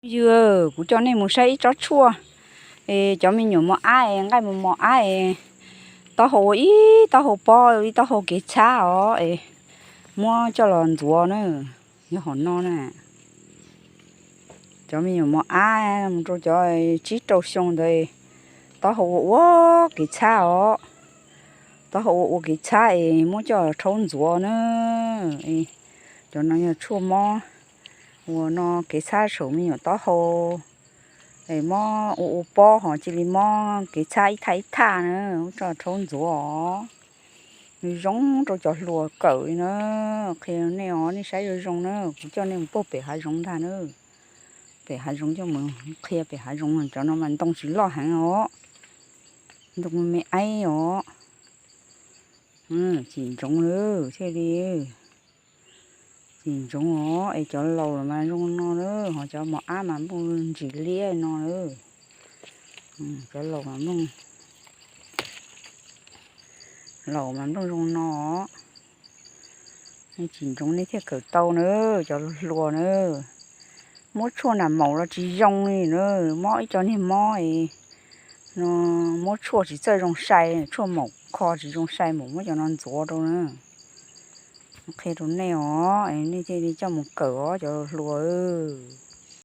Yog kuv coj nej mus saib ib tsob tshuaj es cov me nyuam mos ab es nqaij mos mos ab es taub hau ua ib taub hau pob ib taub hau kev txhab os es muab coj los ntxuav na. Yog hom no na, cov me nyuam mos ab mus rau cov tsib rau xyoo ntawd taub hau ua ua kev txhab os. Taub hau ua ua kev txhab es muab coj rhaub ntxuav na. Cov no yog tshuaj mob ua no kev txhab saum me nyuam taub hau es mob ua ua pob ho cia li mob kev txhab ib thaj ib thaj na, muab coj rhaub ntxuav os. Nws zoo rau cov hluas kawm li na. Qhia nej os, nej saib zoo zoo na, kuv coj nej mus pauj pem hav zoov ntag na. Pem hav zoov coj mus qhia pem hav zoov, cov no mas ntoo tsis loj heev os. Ntoo me me aib os. Tsis ntsoov lawm thiaj li, tsis ntsoov os. Es cov laus los mas zoo no na, ho cov mos ab mas nplooj ntsis liab no na. Cov laus mas nplooj, laus mas nplooj zoo no os. Nej tsis ntsoov nej thiaj kawm tau na, cov hluas na. Muab tshuaj nram maum los tsis zoo li na, mob ib co niag mob es no, muab tshuaj tsis txawj zoo sai, tshuaj maum kho tsis zoo sai, maum muab cov no ntxuav rau na. Qhia rau nej os, nej thiaj li coj mus kawm os cov hluas.